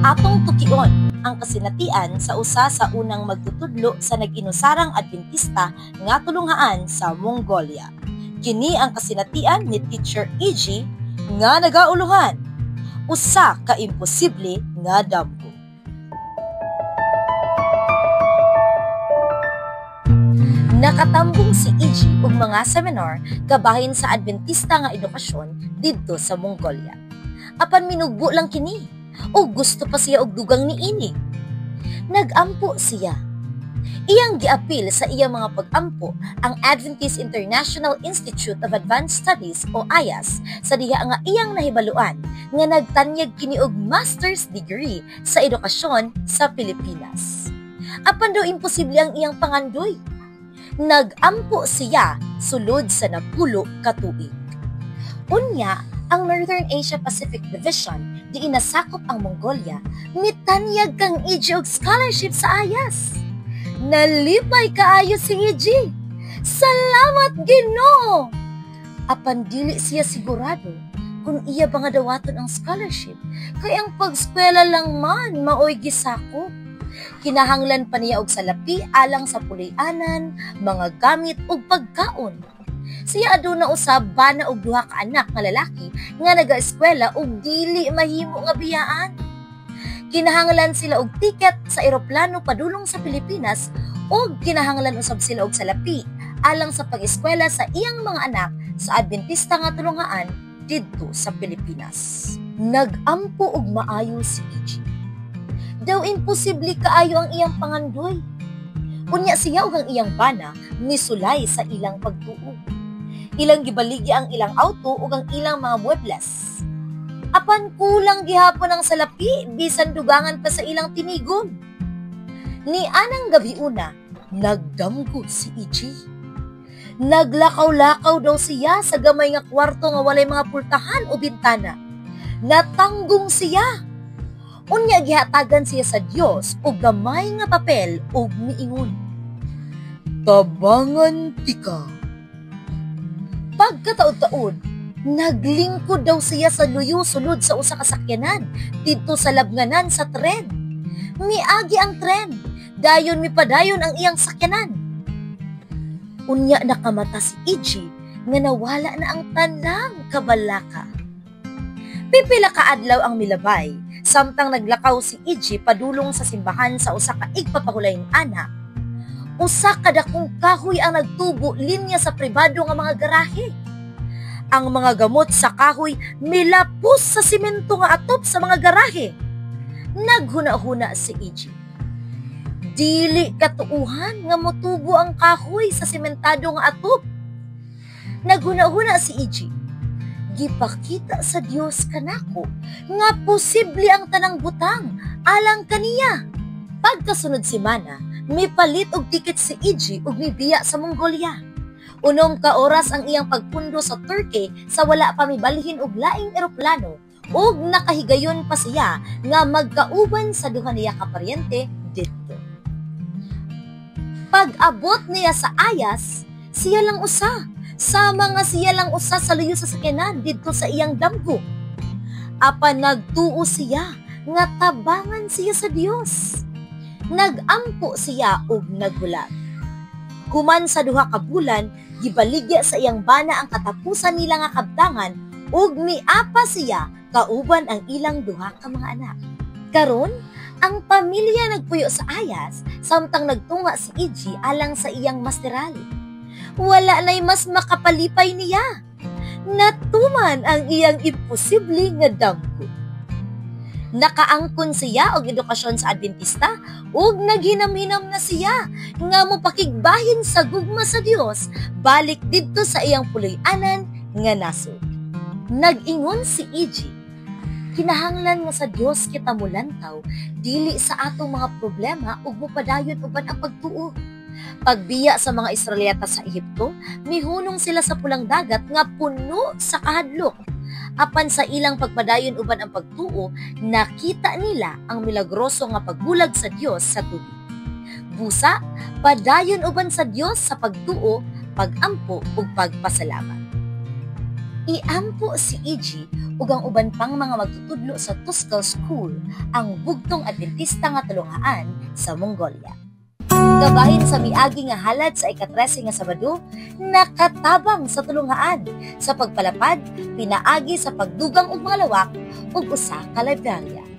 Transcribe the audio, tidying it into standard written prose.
Atong tukion ang kasinatian sa usa sa unang magtutudlo sa nag-inusarang Adventista nga tulunghaan sa Mongolia. Kini ang kasinatian ni Teacher E.G. nga nagauluhan, "Usa ka imposible nga damgo." Nakatambong si E.G. og mga seminar kabahin sa Adventista nga edukasyon didto sa Mongolia. Apan minugbo lang kini o gusto pa siya og dugang niini. Nag-ampo siya. Iyang giapil sa iyang mga pag-ampo ang Adventist International Institute of Advanced Studies o IAS sa diha nga iyang nahibaluan nga nagtanyag kini og master's degree sa edukasyon sa Pilipinas. Apan daw imposible ang iyang pangandoy. Nag-ampo siya sulod sa 10 ka tuig. Unya, ang Northern Asia Pacific Division, diin nasakop ang Mongolia, mitanyag kang EG og scholarship sa IAS. Nalipay kaayo si EG. "Salamat, Ginoo!" Apan dili siya sigurado kung iya ba nga dawaton ang scholarship kay ang pagskwela lang man maoy gisakop. Kinahanglan pa niya og salapi alang sa puloy-anan, mga gamit ug pagkaon. Siya aduna usab bana og duha ka anak nga lalaki nga nagaeskwela ug dili mahimo nga biyaan. Kinahanglan sila og tiket sa eroplano padulong sa Pilipinas ug kinahanglan usab sila og salapi alang sa pag-eskwela sa iyang mga anak sa Adventista nga tulunghaan didto sa Pilipinas. Nag-ampo og maayo si EG. Daw imposible kaayo ang iyang pangandoy. Unya siya ug ang iyang bana misulay sa ilang pagtuo. Ilang gibaligya ang ilang auto ug ang ilang mga muebles. Apan kulang gihapon ang salapi bisan dugangan pa sa ilang tinigom. Ni anang gabi una, nagdamgo si EG. Naglakaw-lakaw daw siya sa gamay nga kwarto nga walay mga pultahan o bintana. Natanggong siya. Unya gihatagan siya sa Dios og gamay nga papel ug miingon, "Tabangan tika." Pagkataod-taod, naglingkod daw siya sa luyo sulod sa usa ka sakyanan didto sa labnganan sa tren. Miagi ang tren, dayon mipadayon ang iyang sakyanan. Unya nakamata si EG nga nawala na ang tanang kabalaka. Pipila ka adlaw ang milabay, samtang naglakaw si EG padulong sa simbahan sa usa ka igpapahulayin ana. Usa ka dakong kahoy ang nagtubo linya sa pribado nga mga garahe. Ang mga gamot sa kahoy milapos sa simento nga atop sa mga garahe. Naghuna-huna si EG. Dili katuuhan nga motubo ang kahoy sa sementado nga atop. Naghuna-huna si EG. Gipakita sa Dios kanako nga posible ang tanang butang alang kaniya. Pagkasunod semana, mipalit og tiket si EG ug mibiya sa Mongolia. 6 ka oras ang iyang pagpundo sa Turkey sa wala pa mibalhin og laing eroplano ug nakahigayon pa siya nga magkauban sa duha niya ka paryente didto. Pag-abot niya sa Ayas, siya lang usa. Sama nga siya lang usa sa luyo sa sakyanan didto sa iyang damgo. Apan nagtuo siya nga tabangan siya sa Dios. Nag-ampo siya og naghulat. Human sa 2 ka bulan, gibaligya sa iyang bana ang katapusan nila nga kabtangan ug miapa siya kauban ang ilang duha ka mga anak. Karon, ang pamilya nagpuyo sa Ayas samtang nagtunga si EG alang sa iyang masteral. Wala na'y mas makapalipay niya. Natuman ang iyang imposible nga damgo. Nakaangkon siya og edukasyon sa Adventista ug naghinam-hinam na siya nga mopakigbahin sa gugma sa Dios balik didto sa iyang puloy-anan nga nasod. Nag-ingon si EG, "Kinahanglan nga sa Dios kita molantaw, dili sa atong mga problema ug mopadayon uban ang pagtuo." Pagbiya sa mga Israelita sa Ehipto, mihunong sila sa Pulang Dagat nga puno sa kahadlok. Apan sa ilang pagpadayon uban ang pagtuo, nakita nila ang milagroso nga pagbulag sa Dios sa tubig. Busa, padayon uban sa Dios sa pagtuo, pagampo ug pagpasalamat. Iampo si E.G. ug ang uban pang mga magtutudlo sa Tuscal School, ang bugtong Adventista nga tulunghaan sa Mongolia. Kabahin sa miagi nga halad sa ika-13 nga Sabado, nakatabang sa tulunghaan sa pagpalapad pinaagi sa pagdugang og mga lawak ug usa ka librarya.